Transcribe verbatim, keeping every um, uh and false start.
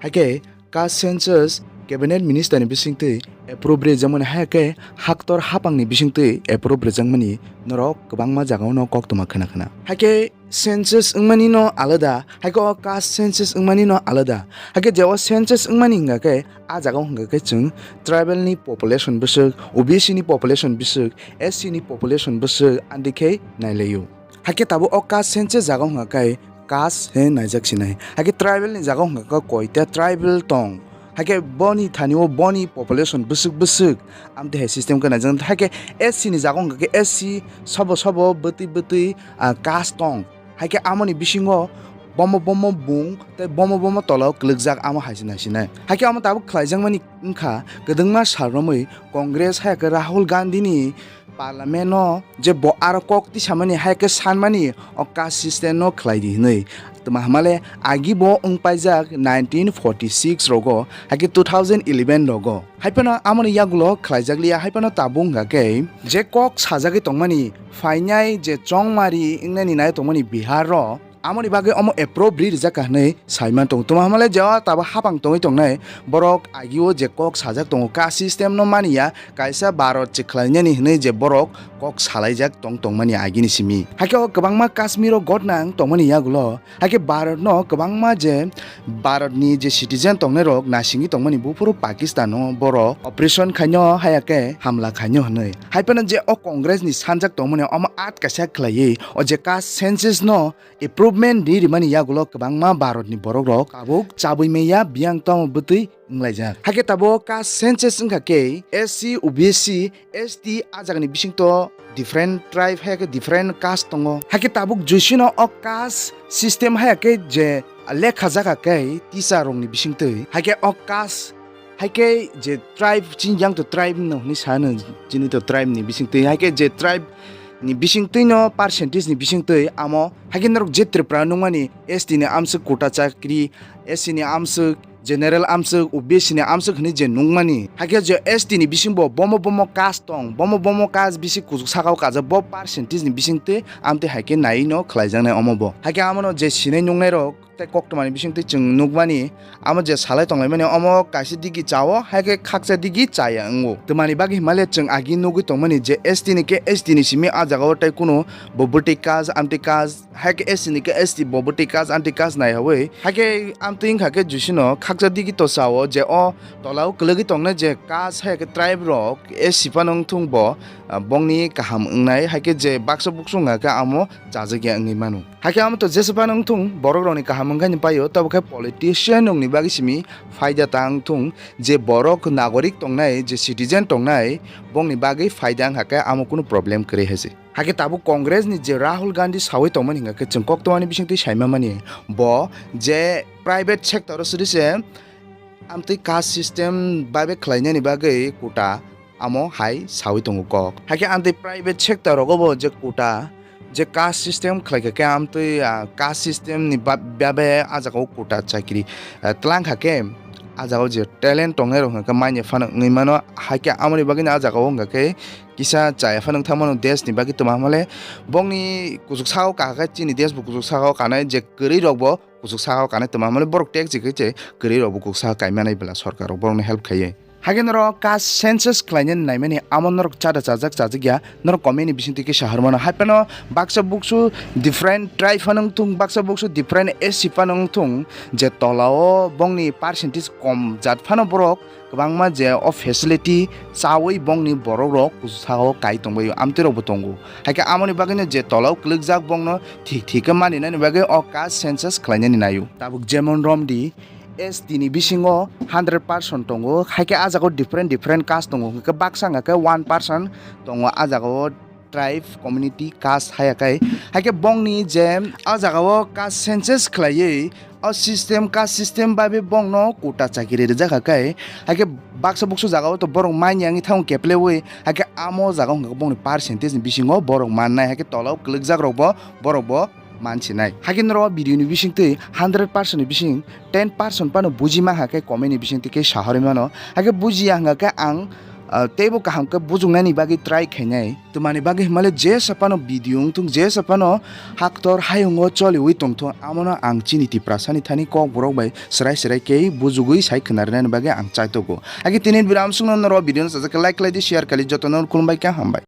Haikhe caste census cabinet minister ni bisingtwi approve rijakmani, haikhe haktor hapangni bisingtwi approve rijakmani norok kwbangma jagao no koktwma khna khna. Haikhe census wngmani no alada, haikhe o caste census wngmani no alada. Haikhe je o census wngmani hwnga khe, a jagao hwnga khe chwng tribal ni population bwswk, O B C ni population bwswk, S C ni population bwswk, andikhe nailaio. Haikhe tabuk o caste census jagao hwnga khe caste he naijak sinai. Haikhe tribal ni jagao hwnga khe koita tribal tong. Haikhe boni thani o boni population bwswk bwswk amtwi hai system khe naijak. Haikhe S C ni jagao hwnga khe S C sobo sobo bwtwi bwtwi, ah, caste tong. Haikhe amoni bisingo bomo bomo bung tei bomo bomo tolao kwlwkjak amo hai se nai sinai. Haikhe amo tabuk khlaijakmani wngkha kwdwngma sal romwi Congress haikhe Rahul Gandhi ni parliament o je bo aro kok tisamani haikhe sanmani o caste system no khlai di hinwi. Tma hamale agi bo wngpaijak nineteen forty six rogo, haikhe two thousand eleven rogo. Haiphano amoni yagulo khlaijakliya, haiphano tabuk wngkha khe je kok sajagwi tongmani phainai je chongmari wngnani nai tongmani Bihar ro, amoni bagwi omo approve ri rijak kha hinwi saiman tongo. Tma hamale je o tabuk hapang tongwi tongnai borok agio je kok sajak tongo, caste system no maniya, kaisa Bharat chikhlainani hinwi je borok kok salaijak tong tongmani agini simi. Haikhe o kwbangma Kashmir o gotnang tongmani yagulo, haikhe Bharat no kwbangma je Bharat ni je citizen tongnai rok nasingwi tongmani buphuru Pakistan o borok operation khaino haya khe hamla khaino hinwi. Haiphano je o Congress ni sanjak tongmani omo at kaisa khlaiwi o je caste census no improvement ri rimani yagulo kwbangma Bharat ni borok rok tabuk chabwi maya biyang tamo bwtwi wnglaijak. Haikhe tabuk caste census wngkha khe S C, O B C, S T a jagani bisingto different tribe hai khe different caste tongo. Haikhe tabuk jusino o caste system hai khe je lekha jakha khe teacher rokni bisingtwi. Haikhe o caste haikhe je tribe chini yang to tribe no hinwi sano chini to tribe ni bisingtwi. Haikhe je tribe ni bisingtwi no percentage ni bisingtwi amo haikhe norok je Tripura nungmani S T ni amswk quota chakri, S C ni amswk general amswk, O B C ni amswk hinwi je nungmani. Haikhe je S T ni bisingbo bomo bomo caste tong, bomo bomo caste bisi kuchuk sakao kajak, bo percentage ni bisingtwi amtwi haikhe naiwi no khlaijaknai omo bo. Haikhe amono je sinai nungnairok tei koktwmani bisingtwi chwng nukmani, amo je salai tonglaimani omo kaisa digi chao, haikhe khaksa digi chaya wngo. Twmani bagwi himale chwng agi nugwi tongmani je S T ni khe S T ni simi ah jagao tei kunu bo bwtwi caste, amtwi caste, haikhe S T ni khe S T bo bwtwi caste, amtwi caste naiyawi. Haikhe amtwi wngkha khe jusino khaksa digi to chao je o tolao kwlwgwi tongnai je caste, haikhe tribe rok S C phano wngthung bo, ah, bongni kaham wngnai, haikhe je baksa buksu wngkha khe amo chajakya wngwi mano. Haikhe amo to jesa phano wngthung, borok rokni kaham wngkha ni paio, tabuk khe politician rokni bagwi simi phaida ta wngthung, je borok nagorik tongnai, je citizen tongnai, bongni bagwi phaida wngkha khe amo kunu problem kwrwi hai se. Haikhe tabuk Congress ni je Rahul Gandhi sawi tongmani hingkha khe chwng koktwmani bisingtwi saima mani, bo je private sector o siri se amtwi caste system bai bai khlainani bagwi quota amo hai sawi tongo kok. Haikhe amtwi private sector rogo bo je quota je caste system khlaikha khe amtwi, ah, caste system ni ba-, babe ah jagao quota chakri, ah, twlangkha khe ah jagao je talent tongnai rok hwnkha khe manya phano wngwi mano. Haikhe amoni bagwino ah jagao hwnkha khe kisa chaya phano wngthang mano desh ni bagwi twma hamale bongni kuchuk sakao kahakhe chini desh bo kuchuk sakao kanai je kwrwi rok bo kuchuk sakao kanai twma hamale borok tek chikhe che kwrwi rok bo kuchuk sakao kaimanai bwla sorkar rok borokno help khaiwi. Haikhe norok caste census khlainani naimani amo norok chada chajak chajak ya, norok comment ni bisingtwi khe sahar mano. Haiphano baksa buksu different tribe phano wngthung, baksa buksu different S C phano wngthung, je tolao bongni percentage kom jat phano borok kwbangma je o facility chawi bongni borok rok kuchuk sakao kai tongbaio, amtwi rok bo tongo. Haikhe amoni bagwino je tolao kwlwkjak bongno thik thik khe maninani bagwi o caste census khlainani naio. Tabuk jemon romdi, S T ni bisingo hundred percent tongo, haikhe ah jagao different different caste tongo, hwnkhe baksa wngkha khe one percent tongo ah jagao tribe, community, caste haya khai. Haikhe bongni je ah jagao caste census khlaiwi o system, caste system bai bai bongno quota chakiri rijak kha khai. Haikhe baksa buksa jagao to borok manya wngwi thango keplewi, haikhe amo jagao hwnkha khe bongni percentage ni bisingo borok mannai, haikhe tolao kwlwkjak rokbo borokbo mansinai. Haikhe norok video ni bisingtwi hundred percent ni bising ten percent phano buji mankha khe comment ni bisingtwi khe sahorwi mano. Haikhe bujiya hwnkha khe ang, ah, teibo kaham khe bujuknani bagwi try khainai. Twmani bagwi hwnmale jesa phano video wngthung, jesa phano haktor hayungo choliwi tongthung, amono ang chini Tiprasani thani kokborok bai swrai swrai khe bujugwi sai khwnarinani bagwi ang chaitogo. Age tini video amsukno norok video no sajak khe like khlai di, share khlai di, jotono khulumbai khe hambai.